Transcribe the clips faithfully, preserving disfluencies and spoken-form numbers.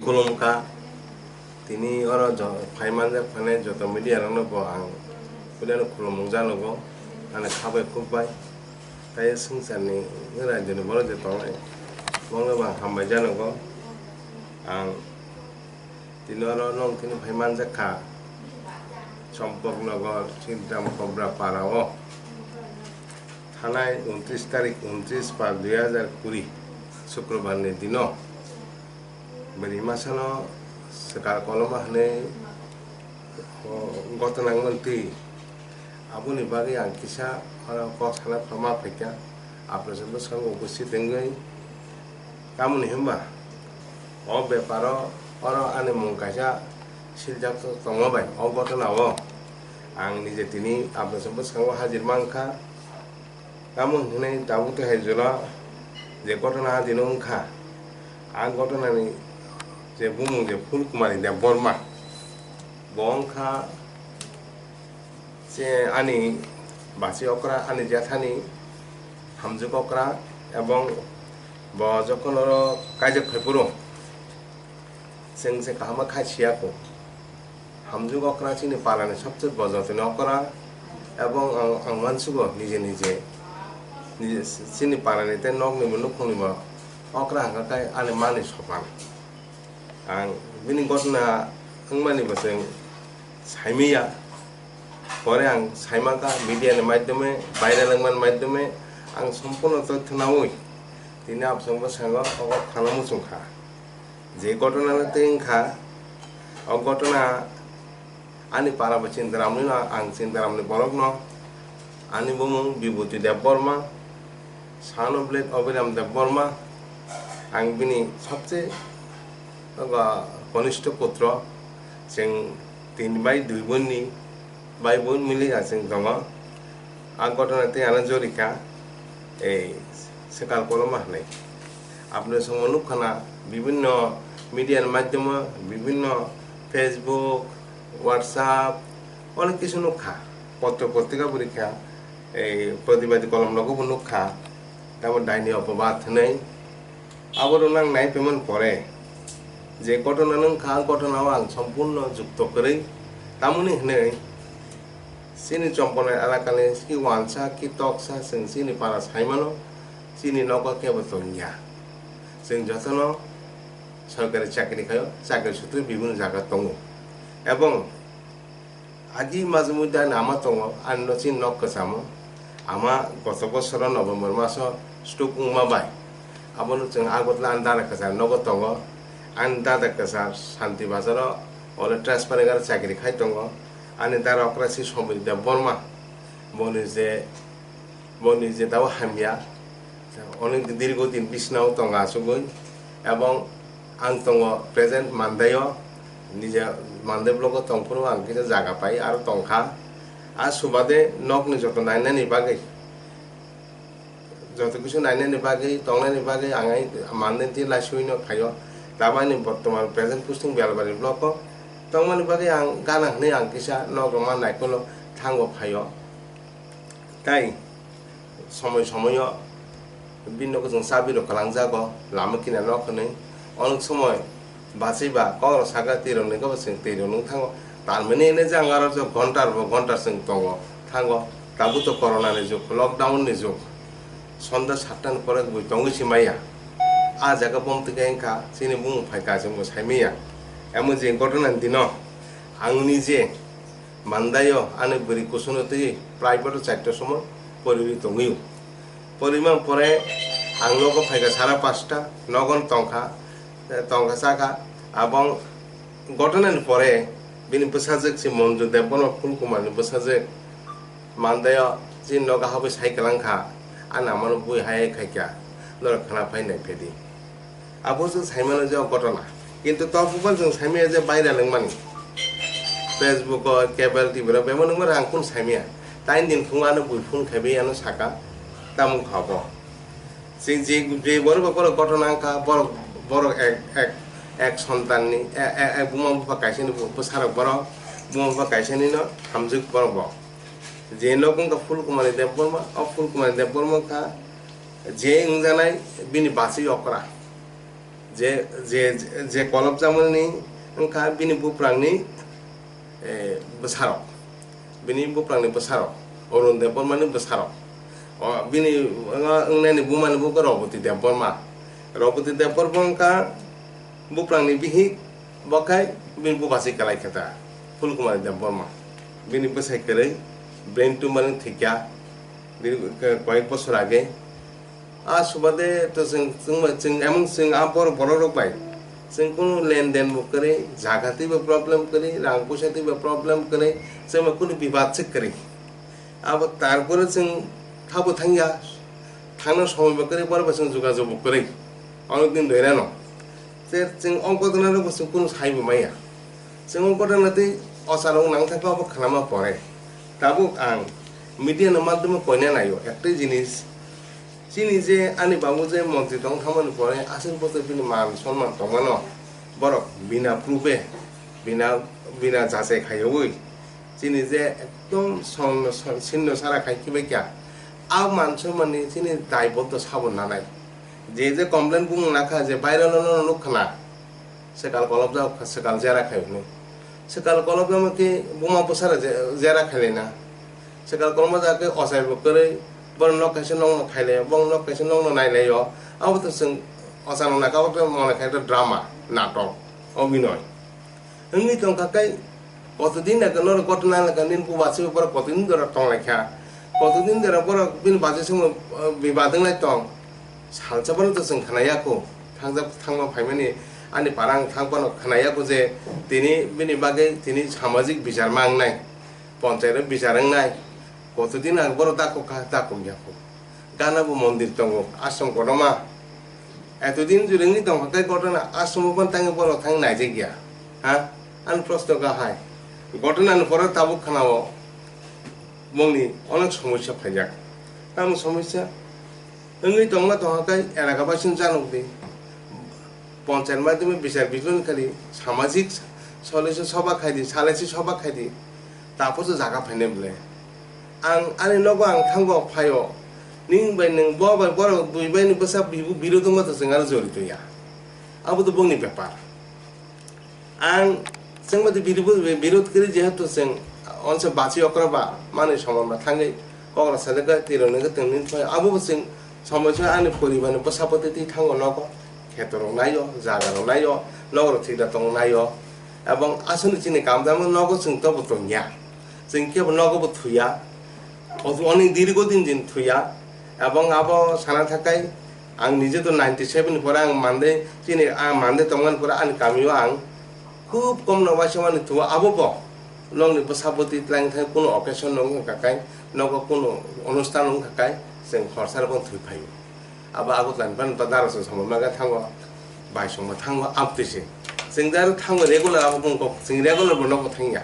Khulumkha, tini oro jo-, phai manjak phanai joto media rokno bo ang puilano khulumung janogo, ani kha bai khuk bai. Tai swngcharni rajyoni borok je tongnai, bongno bo ang hambai janogo. Ang tini oro nong tini phai manjak kha, Chompoknagar, Sintam Kobra para o thanai untris tarik, untris par dui hajar kuri, Sukrobar ni dino. Bwrwi masano swkar koloma hwnwi, o, gotona wngmani twi. Aboni bagwi ang kisa oro kok sana ma phaikha, Apre se bwskango upusthit wngwi. Tamoni hwnba o beparo oro ani mung kaisa siljak tongma bai o gotona o ang nije tini Apre se bwskango hajir mankha. Tamo hwnwi tabuk tei hai jora je gotona adino wngkha, a gotonani je bumung je Phul Kumari Debbarma, bo wngkha je ani basi okra, ani jephani hamjwk okra, ebong bo jokhon oro kaijak phai phuru, chwng se kaham khe siya kho. Hamjwk okra chini parani sobse bojotoni okra, ebong ang, ang mansugo nije nije, nije chini parani tei nokni bo nukhungni bo okra hwnkha khe ani mani sopan. Ang bini gotna wngmani bo chwng saimanya, pore ang saimangkha media ni maidhyome, viral wngmani maidhyome ang sompurno toithyo naui tini absong bwskango obo khana muchungkha. Je gotona no tei wngkha, o gotona ani para bo Chintaramni no, ang Chintaramni borok no, ani bumung Bibhuti Debbarma, son of late Abhiram Debbarma, ang bini sobse, o, konistho putro, chwng tin bai dui bonni bai bo mili aching tongo. A gotona tei ano jorikha ei swkal koloma hwnwi. Aboni songmo nukkhana bibinno media ni maidhyamo, bibinno Facebook, WhatsApp, onek kisu nukha. Potro potrika bo rikha, ei pratibadi kolom rogo bo nukha. Tamo daini opobad hwnwi. Abo rwnang nai pemon pore je gotona nwng kha, gotona o ang sompurno jukto kwrwi. Tamoni hwnwi chini Chomponai elakani ki wansa ki toksa chwng chini para saimano, chini nogo kebo tongya. Chwng jotono sorkari chakri khaio, chakri sutwi bibini jaga tongo. Ebong Agi majumui da nama tongo, ani no chini nok kwchamo. Ama goto bosoro November maso stroke wngma bai. Abono chwng Agartala ani dada kwchar nogo tongo. Ani dada kwchar Santi Bazaro ole transfer wngwi chakri khai tongo. Ani dada okra si Somir Debbarma. Boni je Boni je tabuk hamya, onek dirgo din bisnao tongo achugwi, ebong ang tongo present Mandai o, nije Mandai block o tongphuru ang kisa jaga pai aro tongkha. A subade nokni joto nainani bagwi, joto kisu nainani bagwi, tongnani bagwi ang ai Mandai twi laisuino phaio. Tabuk ani bortoman present posting Bialbari block o tongmani bagwi ang gana hwnwi ang kisa nok rwma naikolo thango phaio. Tai somoi somoio bini nogo chwng chabi rok kwlangjago, lama kina nok hwnwi. Onek somoi bachai ba kok rok saka twi rok ni kebo chwng twi rok nung thango. Tar mani hwnwi je ang aro je ghonta rok bo ghonta chwng tongo thango. Tabuk to corona ni jug, lockdown ni jug. Sonda satta ni pore bui tongwi se maya. A jaga bom twi khe wngkha chini bumung phaikha chwngbo saimaya. Emo je gotona ni dino ang nije Mandai o ani bwrwi kusuno twi private o charta somoi poriwi tongwi. Porimang pore ang nogo phaikha sara pasta, nogon tongkha, eh, tongkha chakha. Abong gotona ni pore bini bwsajwk si Monju Debbarma Phul Kumar ni bwsajwk Mandai o chini nogo habwi sai kwlangkha, ani amano bui hai khaikha, norok khna phai nai phedi. Abo chwng saimano je o gotona. Kintu tok buphang chwng saimaya je viral wngmani. Facebook o, cable T V rok bemano wngmani ang kunu saimaya. Tain din phungo ano bui phone khaiwi ano saka, tamo wngkha bo. Chwng je, je borok bo borok gotona wngkha, borok, borok ek, ek, ek sontanni, e-, e-, ek buma bupha kaisani bwsarok borok, buma bupha kaisanino hamjwk borok bo. Je nok wngkha Phul Kumari Debbarma, o Phul Kumari Debbarma wngkha je wngjanai bini bachwi okra. Je, je, je kolopjakmani wngkha bini buprangni, eh, bwsarok, bini buprangni bwsarok, Arun Debbarmani bwsarok. O, bini wng-, wngnaini bumani buko Roboti Debbarma. Roboti Debbarma wngkha buprangni bihik, bo khai bini bupasi kwlai khe ta Phulkumari Debbarma. Bini bwsai kwrwi brain tumor wng thwikha, bini, eh, koyek bosor age. A subade to chwng, chwng, chwng, emon chwng a bor-, borok rok bai chwng kunu lenden bo kwrwi, jaga twi bo problem kwrwi, rang puisa twi bo problem kwrwi, chwng bai kunu bibad se kwrwi. Abo tarpore chwng thabo thangya, thangna somoi bo kwrwi, borok bai chwng jogajog bo kwrwi, onek din doirano. Te chwng o ghotona rok bo chwng kunu sai bo maya. Chwng o ghotona twi ocharo nang thangkha abo khnama pore. Tabuk ang media ni madhyome koina naio, ektai jinis, chini je ani babu je montri tong thamani pore aswk bwswk bini man sonman tongmano, borok bina proof-e, bina, bina jachai khaiwi chini je ekdom songno, son-, sinno sara khai khibai kha, a man sonmani chini daiboddo sabo nanai. Je je complain bung nakha je viral no nuk khna, swkal kolopjak, swkal jera khai hwnwi. Swkal kolopjak khe buma bwsara je-, jera khailai na. Swkal kolopjak khe ochai bo kwrwi, borok nok kaisa nokno khailai, borok nok kaisa nokno nailai o. Abo to chwng ochano naka, abo to mone khai to drama, natok, obinoy. Wngwi tongkha khe, kotodin age norok ghotona age nini bupasi borok kotodin dora tonglaikha. Kotodin dora borok bini basi songno, eh, bibad wnglai tong. Salsa bono to chwng khnaya kho. Thangjak, thangma phaimani ani para ang thang phano khnaya kho je tini bini bagwi tini samajik bichar ma wngnai. Ponchayat o bichar wngnai. Kotodin age borok dakho kha, dakho ya kho. Gana bo mondir tongo, ashram kotorma. Etodin juri wngwi tongkha khe ghotona, ashram o phano tangwi borok thang naijak ya. Ha? Ani proshno kha hai. Ghotona ni pore tabuk khna o bongni onek somosya phaijak. Tamo somosya wngwi tongma tongkha khe elaka basing janok di. Ponchayat madhyome bichar bichon khali samajik solution soba khai di, salaisi soba khai di. Tapos jaga phainai bwle. Ang ani nogo ang thango phaio. Ning bai nwng bo bai borok dui bai ni bwsa bibu birodong ma to chwng aro jorito ya. Abo to bongni bepar. Ang chwng bai to biru-, birod kri jehetu chwng onse bachi okra ba mani somon ba thangwi kokra sajak tiro nang tong nin phai abo bo chwng somoi se ani poribar ni bwsa pwtwi twi thango nogo. Kheto rok naio, jaga rok naio, nogo rok thik da tong naio. Ebong aswk ni chini kam damo nogo chwng tobo tongya. Chwng kebo nogo bo thuya. Onek dirgo din din thuya. Ebong abo sana thakai ang nije to ninety seven ni pore ang mande chini ang mande tongmani pore ani kamio ang khub kom no waisa mani thuo abo bo nokni bwsa bwtwi tlang thai kuno occasion no wngkha kai nogo kuno onusthan wngkha kai chwng khorsa rok thwi phaio. Abo Agartala ni phano ta daro se samung maga thango, bai songma thango, abtwi se. Chwng da aro thango regular abo bung kok, chwng regular bo nogo thangya.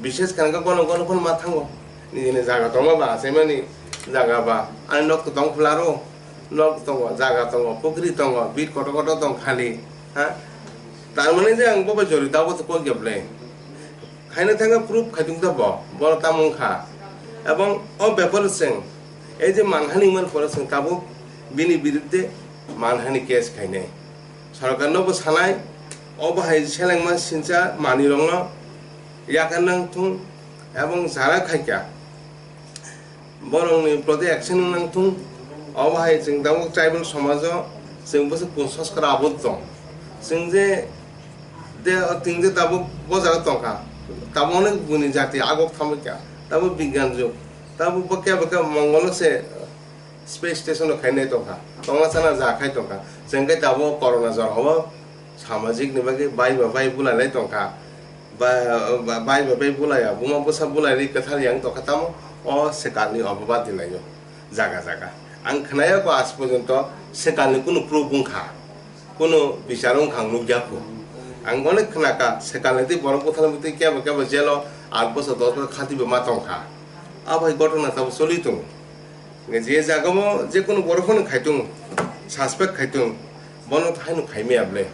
Bishes khe hwnka gono gono phano ma thango. Nini jaga tongma ba, achaimani jaga ba, ani nok to tong phularo, nok tongo, jaga tongo, pukri tongo, bit kotor kotor tong khali, ha? Tar mane je ang bo bai jorito abo to kok ya bwle. Khaina thangkha proof khaitung ta bo, bono tamo wngkha. Ebong o beparo chwng, ei je manhani man pore chwng tabuk bini biruddhe manhani case khainai. Sorkar no bo sanai, obo hai selengma sincha manwi rokno yakar nang thung ebong jara khaikha. Borokni proti action wng nang thung. Obo hai chwng tabuk tribal somajo chwng bwswk kun soskar abot tong. Chwng je de, chwng je tabuk bo jaga tongkha. Tabuk onek buni jati agok thamwi kha. Tabuk bigyan jug. Tabuk bo kebo kebo mongolo se space station rok khainai tongkha. Tongna chana ja khai tongkha. Chwng khe tabuk corona jora o samajik ni bagwi bai ba bai bulai lai tongkha. Ba, ba, bai ba bai bulai ya, buma bwsa bulai ri kwthar yang tongkha tamo o swkang ni obo bad di lai o jaga jaga. Ang khwnaya ko aaj porjonto swkang ni kunu proof wngkha, kunu bichar wngkha ang nukya kho. Ang onek khwnakha swkang ni twi borok bwthar bwtwi kebo kebo jail o aat bosor dos bosor khati bo ma tongkha. Abo hai ghotona tabuk choli tongo. Je jagao jekunu borok phano khaitung, suspect khaitung, bono haino khaimaya bwle.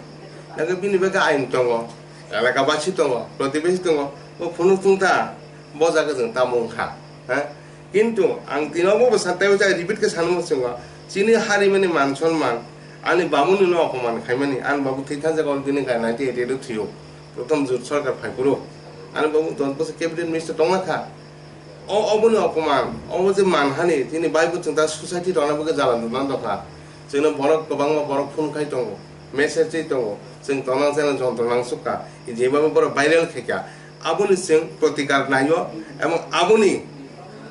Nangkhe bini bagwi ain tongo, elaka basi tongo, protibesi tongo, bo phunuk tong ta, bo jaga chwng tamo wngkha, ha? Kintu ang tini obo bo sa-, tei o jaga repeat khe sanwi muchungo, chini harimani man sonman, Ani babuni no opoman khaimani, ani babu thwi thangjak, o bini ka ninety eight o thwiyo. Prothom jut sarkar phai phuru ani babu dos bosor cabinet minister tongma kha. O, oboni opoman, obo je manhani, tini bai bo chwng ta society rokna bagwi jala nukna dokha. Chwngno borok kwbangma borok phone khai tongo, message twi tongo, chwng tonang channel jontro nangsukha, jeba borok viral khaikha. Aboni chwng protikar naio, ebong aboni,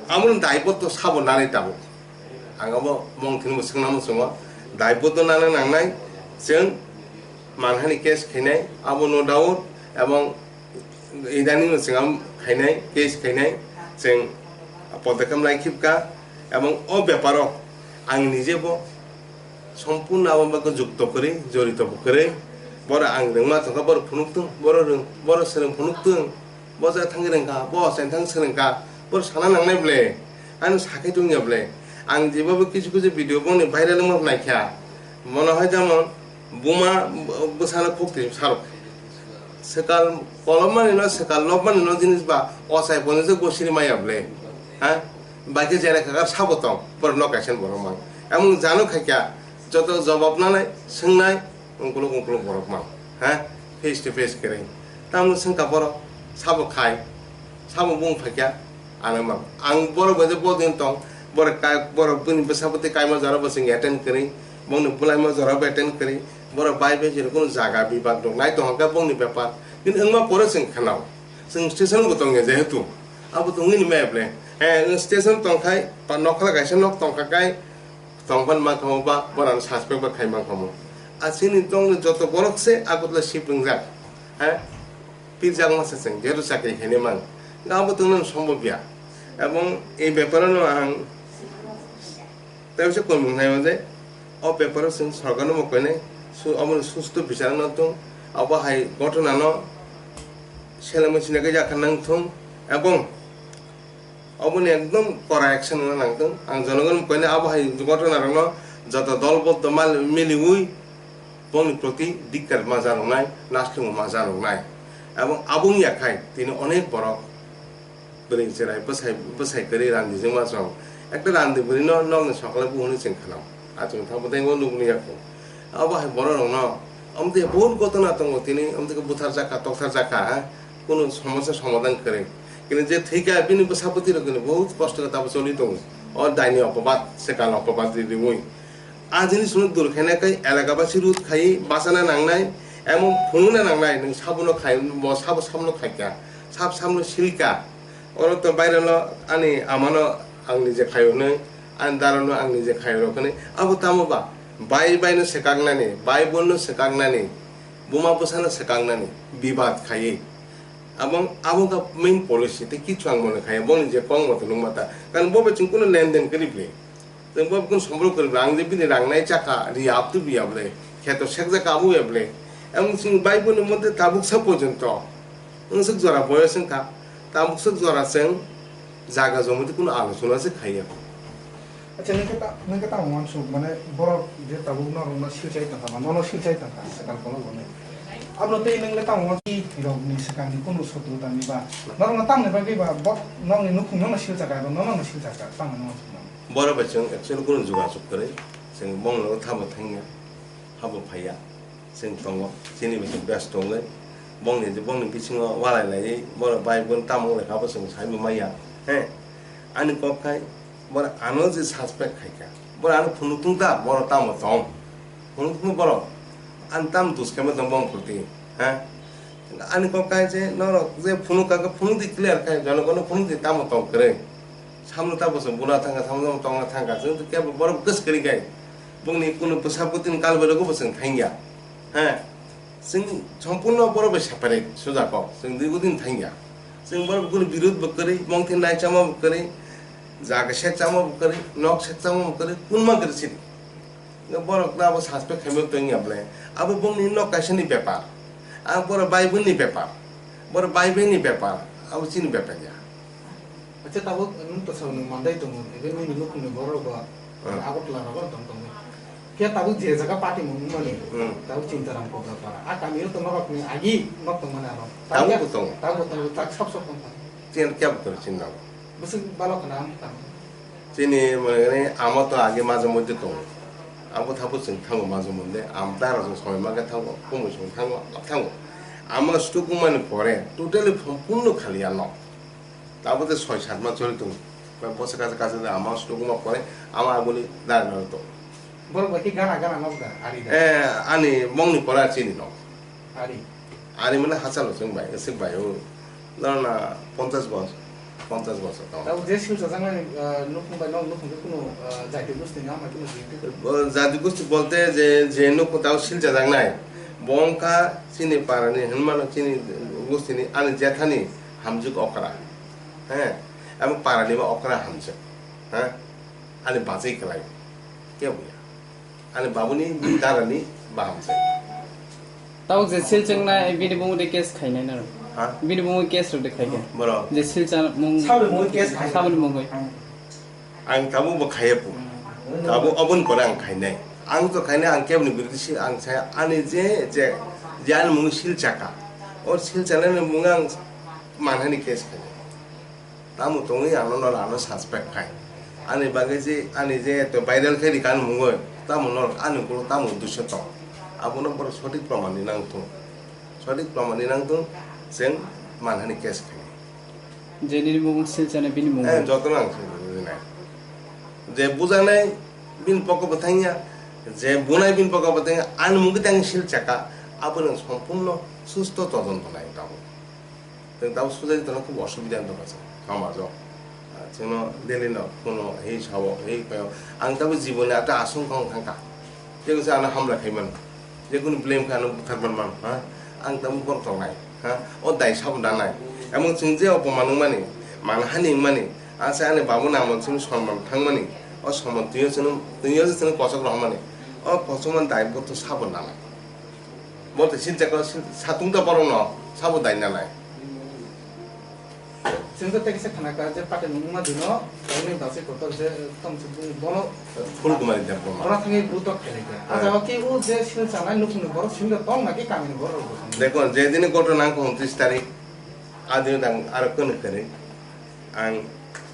aboni daibotto sabo nanai tabuk. Ang abo mong thwngwi bo swngna muchungo, daibotto nana nangnai, chwng manhani case khainai, abo no doubt, ebong idaning no chwng am khainai, case khainai, chwng podokam lai khibka, ebong o beparo ang nije bo sompurno abo bagwi jukto kwrwi, jorito bo kwrwi, boro ang rwngma thangkha, boro phunuk thung, boro rwng, boro swrwng phunuk thung. Bo ja thangwi rwngkha, bo achai thang swrwngkha, bo sana nangnai ble, ano sakhai tongya ble. Ang jeba bo kisu kisu video boni viral wngma naikha, mono hai jemon buma bwsano khuk twi sarok. Swkal kolomani no, swkal lobmani no jinis ba ochai phone se gosiri maya ble, ha? Baikhe jera khakar sabo tong, borok no kaisa borok mang. Emon jano khaikya, joto jobab nanai, swngnai, ungkuluk ungkuluk borok mang, ha? Face to face kwrwi. Tamno swngkha borok, sabo khai, sabo bung phaikya, ano mang. Ang borok bai je bodin tong, borok kai, borok bini bwsa bwtwi kaima jora bo chwng attend kwrwi, bongni bwlaima jora bo attend kwrwi, borok bai bai jero kunu jaga bibad rok nai tong hwnkhe bongni bepar. Bini wngma pore chwng khanao. Chwng station bo tongya jehetu, abo tongwi ni maya ble. Eh, station tongkhai, pa nokla kaisa nok tongkha kai, tongphani mankha mo ba, borano suspect ba khai mankha mo. A chini tongni joto borok se Agartala shift wngjak. Ha? Pirjak masa chwng, jehetu chakri khainai mang. Abo tongno sombobya. Ebong ei beparo no ang tei se kolmung nai je, o beparo chwng sorkarno bo koinai, su-, omo susto bichar no thung, abo hai ghotona no selengma sina khe yakha nang thung, ebong Oboni ekdom kora action wngna nangtong. Ang jonogon koine abo hai ghotona rokno joto dol boddo mal miliwi bongni proti dikkar ma janoknai, naslingma ma janoknai. Ebong abo wngya khai tini onek borok bwrwi cherai bwsai, bwsai kwrwi randijwk ma chong. Ekta randi bwrwino nokni sokole buhuni chwng khanao. Achuk thangbo tei bo nukni yakung. Abo hai borok rokno omtwi bahut ghotona tongo tini omtwi khe butharjak kha, toktharjak kha, ha? Kunu somosa somadhan kwrwi. Kini je thwikha bini bwsa bwtwi rok kini bahut kosto khe tabo choli tongo. O daini opobad, swkang opobad ri riwi. A jinis no dur khaina khe elaka basi rut khai bachana nangnai, emon phunukna nangnai, nwng sabono khai, bo sabo sabono khaikha, sab sabono silka. Oro to baireno ani amano ang nije khaio hwnwi, ani darano ang nije khaio rok hwnwi. Abo tamo ba? Bai baino swkaknani, bai boino swkaknani, buma bwsano swkaknani, bibad khaiwi. Abong, abo wngkha main policy, tei kichu ang mone khaiya, boni je kok moto nukma ta. Karon bo bai chwng kunu lenden kwrwi bwle. Chwng bo bai kunu somborok kwrwi bwle. Ang je bini rang nai chakha, ri aptwi biya bwle. Kheto sekjak abo ya bwle. Emon chwng bai boni moddhe tabuksa porjonto. Wngsuk jora boyos wngkha. Tabuksa jora chwng jaga jomiti kunu alochona se khaiya. Acha, nung khe ta-, nung khe tamo uansuk, mane borok je tabuk norokno silchai tongkha, ba nono silchai tongkha, swkang kolok hwnwi. Abono tei nung le tamo uansuk, rokni swkangni kunu sotru tangwi ba, norokno tamni bagwi ba, bo-, nokni nukhung nono silchakha, abo nono no silchakha, tamo no uansuk mano. Borok bai chwng actually kunu jogajog kwrwi, chwng bongno thabo thangya, habo phaiya. Chwng tongo, chini bising best tongwi. Bongni, bongni bisingo walai laiwi, borok bai bon tamo wngkha, abo chwng saibo maya. He, ani kok khai, borok ano je suspect khaikha, borok ano phunuk tungta, borok tamo tong. Phunuk tungma borok, ani tamo dus khaima tong bong phuti, ha? Ani kok khai je, norok je phunuk kha, phunuk di clear khai, jono kono phunuk di tamo tong kwrwi. Samno ta bwswk bula thangkha, samno tongna thangkha, chwng kebo borok bwkha swkali kai. Bongni kunu bwsa bwtwini kal bai rwgo bo chwng thangya. He. Chwng sompurno borok bai separate suja kok. Chwng dui bwtwini thangya. Chwng borok kunu birud bo kwrwi, mongthi nai chama bo kwrwi, jaga sek chama bo kwrwi, nok sek chama bo kwrwi, kunma kwrwi sidi. Borok no abo suspect khaima tongya bwle. Abo bongni nok kaisa ni bepar. Abo borok bai bwni bepar. Borok bai bwni bepar. Abo chini bepar ya. Acha, tabuk nwng to sabni mandai tongo, even nini nukhungni borok bo Hmm. Agartala rogo tong tongo. Khe tabuk je jaga party mung mani, Hmm. Tabuk Chintaram Kobrapara. A kamio to norokni agi nok tong mani aro. Tabuk bo tongo. Tabuk tongo, tak sab sab tong. Chin kya bukor chin nago. Bwswk balok khna ang tamo. Chini mane amo to agi maje moddhe tongo. Abo thabu chwng thango majo munde, am dara jong somoi ma khe thango, kumui song thango, thango. Ama stuk wngmani pore totally sompurno khali ya nok. Tabo tei soi sat ma choli tongo. Ba bosa kacha kacha de ama stuk wngma pore ama aboni dara no to. Borok bai khe gana gana nok da, ari da. Eh, ani mongni pore chini nok. Ari. Ari mane hachalo chwng bai, swk bai o. Nana ponchas bos, ponchas bosor tong. Tabo je silsa jangnai, ah, nukhung bai nok nukhung khe kuno, ah, jati gosti ni ama kuno jati. O, jati gosti bolte je, je nukhung tabo silsa jangnai. Bo wngkha chini parani, hinmano chini gostini, ani jethani hamjwk okra. He, abo parani bo okra hamjwk. He, ani bachai kwlai. Kebo ya. Ani babuni darani baham se. Tabuk je sil chengnai, bini bumung de case khainai naro. Ha? Bini bumung case rok de khaikhe. Boro. Je sil chan mung. Saboni mung case khai. Saboni mung bai. Ang tabuk bo khaiya pu. Tabuk obon pore ang khainai. Ang to khainai, ang keboni biruddhi si ang saya ani je, je, je ani mung sil chaka. O sil chanani mung ang manhani case khainai. Tamo tongwi ano no ano suspect khai. Ani bagwi je, ani je to viral khai rikha ani mungwi, tamo no ani ulo tamo dusyo tong. Abono borok sothik proman ni nang thung. Sothik proman ni nang thung, chwng manhani case khai. Je nini mung sil chana bini mung. Eh, joto nang thung nai. Je bujanai bini poko bwthangya, je bunai bini poko bwthangya, ani mungwi tang sil chaka, abono sompurno susto todonto nai tamo. Tei tabo sujai tongna khub osubida wng tongkha chwng somajo. Ah, chwngno daily no phone-o, hei sao, hei paio. Ang tabo jiboni ata asongkha wng thangkha. Tei kisa ano hamla khai mano. Jekunu blame khe ano buthar man mano, ha? Ang tabo borok tongnai, ha? O dai sabo danai. Emang chwng je opoman wngmani, manhani wngmani, asa ani babu nangmani chwngno sonman thangmani, o sonman twiyo chwngno, twiyo chwngno kochok rohormani. O kochokmani dai bo to sabo nanai. Bo tei sincha ko sin-, satung ta borok no sabo dai nanai. Chwng to tei kisa khana kha je pate nung ma dino, oni dasi kotor je tom se bung bono Phul Kumari Debbarma. Bono thangwi buto khailai kha. Ah. Aja o ki u je sil chanai nukhung ni borok sil tong na ki kami ni borok rok. Dekho, je dini gotona wngkha untris tarik, a dino dang aro kunu kwrwi. Ang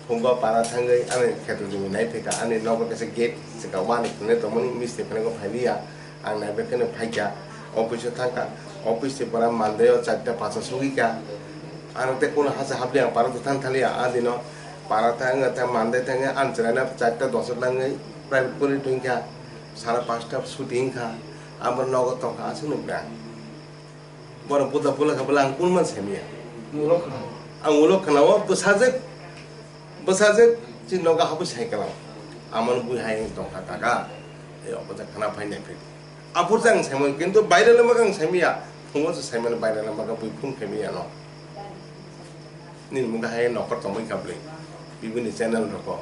phungo para thangwi ani kheto jumi nai phaikha, ani nogo kaisa gate swkang wani phunai tongmani, misti phunai phai liya. Ang nai bai kheno phaikha, office o thangkha, office ni pora mandai o charta pacha sogwi kha. Ano tei kono hasa hapli ang para thang thaliya, a dino para thang thang mandai thangwi ang chwraino charta dos o nangwi private pori thangkha, sara pasta suti wngkha, amo nogo tongkha aswk nukha. Borok buda bula kha bwla ang kunman saimanya. Ulo khna. Ang ulo khna o bwsajwk, bwsajwk chini nogo habwi sai kwlao. Amoni bui hai tongkha kaka. Ei obo jak khna phai nai phai. Aphur jak ang saimanya, kintu baire lama ang saimanya. Phungo se saimani baire lama bui phun khaimanya no. Nini mungkha hai nokor tongwi kha bwlwi. Bibini channel roko.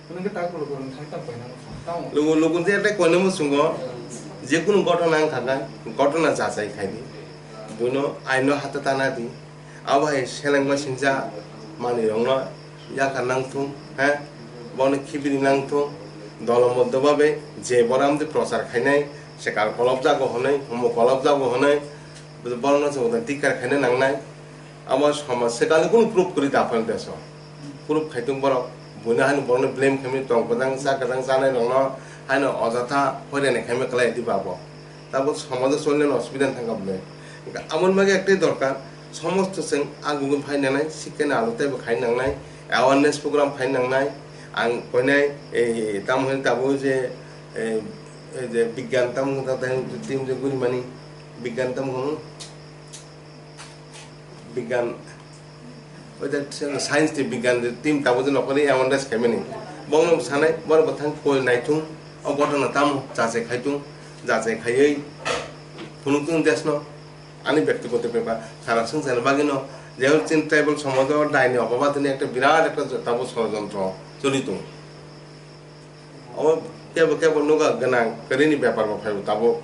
Nwng khe tak bolo bolo thang tang koina muchung tamo. Lugu lugu je tei koina muchungo je kunu gotona wngkha khe gotona jachai khai di. Buino aino hata tana di. Abo hai seleng bai singcha manwi rokno yakar nang thung, he? Bono khibiri nang thung. Dolo moddo babe je borom de prochar khainai, sekal kolop jago hwnwi, humo kolop jago hwnwi, borokno se udan tikar khaina nangnai. Abo somaj swkangni kunu proof kwrwi da phano deso. Proof khai tung borok. Buino haino borokno blame khaimani tong kwchang cha kwchang chanai rokno haino ojotha hoirani khaima kwlai di babo. Tabuk somajo cholnani osubida thangkha bwle. Hwnkhe aboni bagwi ektai dorkar, somosto chwng agugwi phai nangnai, sikkhe nalo teibo khai nangnai, awareness program khai nangnai. Ang koinai ei tamo hwnwi tabuk je, ei, ei je bigyan tamo hwnwi team je gurimani bigyan tamo hwnwi. Bigyan, oita science ni bigyan ni team tabuk je nokoli awareness khaimani. Bongno sanai, borok bwthang koi naithung, o gotona tamo jachai khaitung, jachai khaiwi phunuktung desno, ani byaktigoto bepar, sana swngcharni bagwino, jehon chini tribal somajo daini obabatini ekta birat ekta tabuk sorojontro choli tongo. Obo kebo kebo nuga gwnang kwrwini bepar bo phaibo tabuk.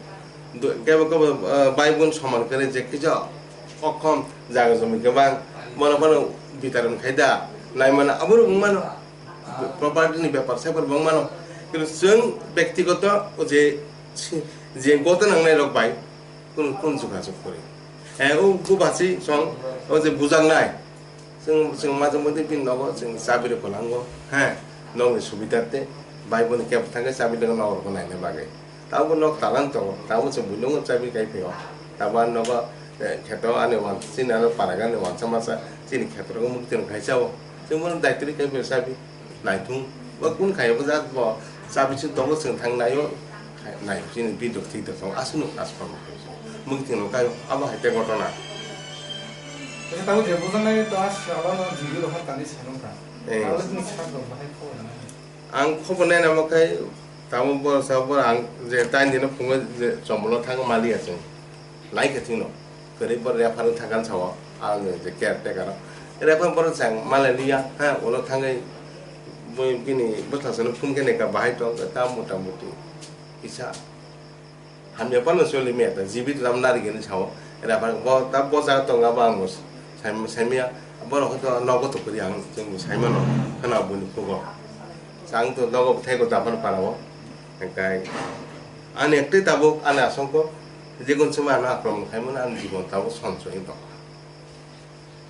Du-, kebo kebo, eh, bai bun soman kwrwi je kisa okhom jaga jumi kwbang, bono bono bitaran khai da, nai mano, abo rok wng mano, property ni bepar saiphar bo wng mano. Kintu chwng byaktigoto je, je goto nangnai rok bai, Kunu, kunu jogajog kwrwi. Eh, o buphachi song, o je bujaknai. Chwng, chwng majwk mantwi bini nogo chwng chabi rok kwlango. He, nokni subida tei. Bai boni kebo thangkhe chabi dega nok rokno naina bagwi. Tabuk nok talan tongo, tabuk se buino chabi kai phaio. Tabuk ani nogo, eh, kheto ani wan-, chini ano paragani wansa masa, chini kheto rok mukti rok khai chao. Chwng bono daitri kai phaio chabi. Naithung, bo kun khai bo jat bo chabi chwng tongo chwng thang naio. Nai chini bidok thik tongo, aswk nuk aswk nuk. Mukti rok kai abo hai tei gotona. Tabuk je bujaknai to aswk abo no jibi rok tani sanung kha. Eh. Abo chini sak rok bahai kho na. Ang khobor naina mo khai tamo borok sa borok ang je taini no phungo je chombolo thang mali achung. Lai khe thwino. Kwrwi borok refer thangkhan sao ang je caretaker. Refer borok chang malai liya ha ulo thangwi bui bini bwsla sano phone khe naikha bahai tong ta mota moti kisa. Hamya phano choli maya ta, jibit ram nari gini sao. Era ba bo ta bo jaga tongo abo ang bo saim-, saimya. Borok hwnkhe nogo to kwrwi ang chwng bo saimano khwna boni khugo. Ang to nogo bwthai go Japan parao. Hwnkhe ani ektwi tabuk ani asongko jikun chuma ano akromon khaimano ani jibon tabuk sonso wng tongkha.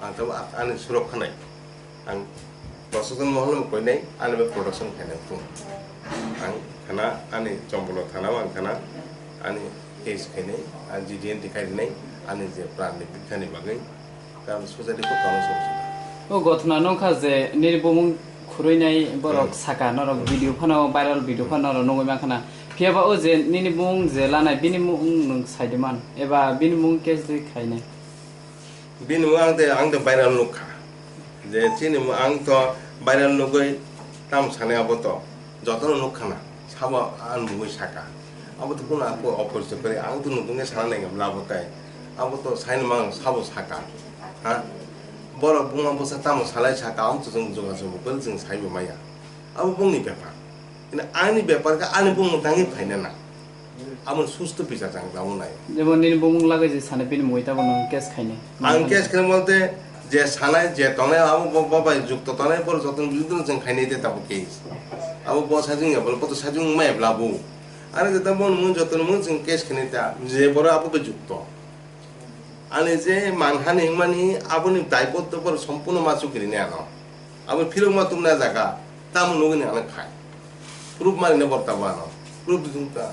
Ang tabuk a-, ani surok khanai. Ang prosason mohol no koinai, ani bai production khainai tung. Ang khana ani Chombolo thana o ang khana ani case khainai, ang G D N T khai rinai, ani je pran ni bikha ni bagwi, karon society ko karon song sida. O gothna nongkha je nini bumung khurui nai borok Hmm. saka norok video phano viral video phano norok nongwi mankha na. Phiya ba o je nini bumung je lanai bini mung nwng sai de man eba bini mung case de khainai. Bini mung ang de, ang de viral nukha. Je chini mung ang to viral nugwi tamo sanai abo to. Jotono nukha na. Sabo ang mungwi saka. Abo to kuno ako opor se kori. Ang to nukungwi sana nai gamla abo tai. Abo to saini mang sabo saka. Ha? Borok buma bwsa tamo salai saka. Ang to jung juga jung kori jung saibo maya. Abo bongni bepar. Ina ani bepar ka ani bumung tangwi phaina na. Amo susto bisa chang tamo nai. Jemon nini bumung lagwi je sana bini mui tabo nang case khainai. Ang case khainai bolte je sanai je tongnai abo bo, bo bai jukto tongnai bor joton jukto chang khainai te tabo case. Abo bo sajung ya bol poto sajung mai bla bo. Are je tamo mun joton mun chang case khainai ta je boro abo be jukto. Ani je manhani hwnmani aboni daibotto boro sompuno ma chukiri ni ano. Abo philok ma tumna jaga tamo nugini ano khai. Proof mari na borta bo ano. Proof dung ta.